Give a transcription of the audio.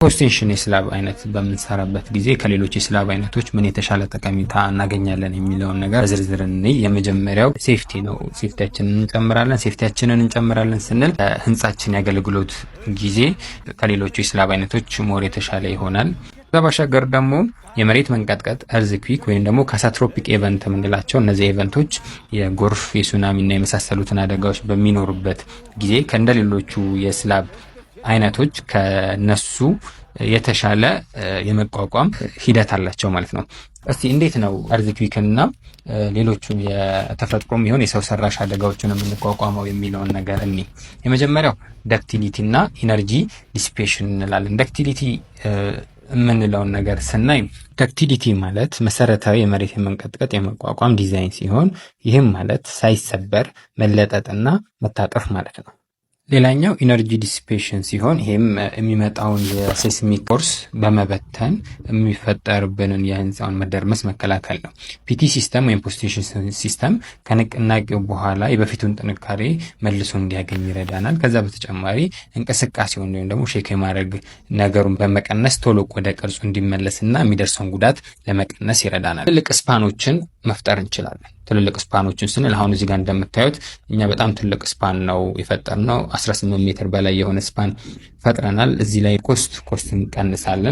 Post-tension የ slab አይነት በምንሰራበት ጊዜ ከሌሎች የ slab አይነቶች ምን የተሻለ ጠቀሜታ እናገኛለን የሚለውን ነገር በዝርዝር እንይ። የመጀመሪያው safety ነው። Safety ያችንን እንጨምራለን። Safety ያችንን እንጨምራለን ስንል ህንጻችን የአገልግሎት ጊዜ ከሌሎቹ የ slab አይነቶች more የተሻለ ይሆናል። ከዛ ባሻገር ደግሞ የመሬት መንቀጥቀጥ፣ earthquake ወይም ደግሞ catastrophic event የምንላቸው እነዚህ event ኦች የጎርፍ፣ የሱናሚ እና የመሳሰሉትን አደጋዎች በሚኖሩበት ጊዜ ከእንደ ሌሎቹ የ slab አይነቶች ከነሱ የተሻለ የመቋቋም ሂደት አላቸው ማለት ነው። እስቲ እንዴት ነው earthquake ንና ሌሎቹን የተፈጥሮም ይሁን የሰው ሰራሽ አደጋዎችን የምንቋቋመው የሚለውን ነገር እኒ የመጀመሪያው ductility እና energy dissipation እንላለን። Ductility የምንለውን ነገር ስናይ ductility ማለት መሰረታዊ የመሬት የመንቀጥቀጥ የመቋቋም ዲዛይን ሲሆን ይህም ማለት ሳይሰበር መለጠጥና መታጠፍ ማለት ነው። ሌላኛው energy dissipation ሲሆን ይሄም የሚመጣውን የ seismic force በመበተን የሚፈጠርብንን የህንፃውን መደርመስ መከላከል ነው። PT system ወይም post-tension system ከንቅናቄው በኋላ የበፊቱን ጥንካሬ መልሶ እንዲያገኝ ይረዳናል። ከዛ በተጨማሪ እንቅስቃሴውን ወይም ደግሞ shake የማድረግ ነገሩን በመቀነስ ቶሎ ወደ ቅርጹ እንዲመለስና የሚደርሰውን ጉዳት ለመቀነስ ይረዳናል። ትልቅ span ኦችን መፍጠር እንችላለን። ትልልቅ span ኦችን ስንል አሁን እዚህ ጋር እንደምታዩት እኛ በጣም ትልቅ span ነው የፈጠርነው። 18 ሜትር በላይ የሆነ span ፈጥረናል። እዚህ ላይ cost እንቀንሳለን።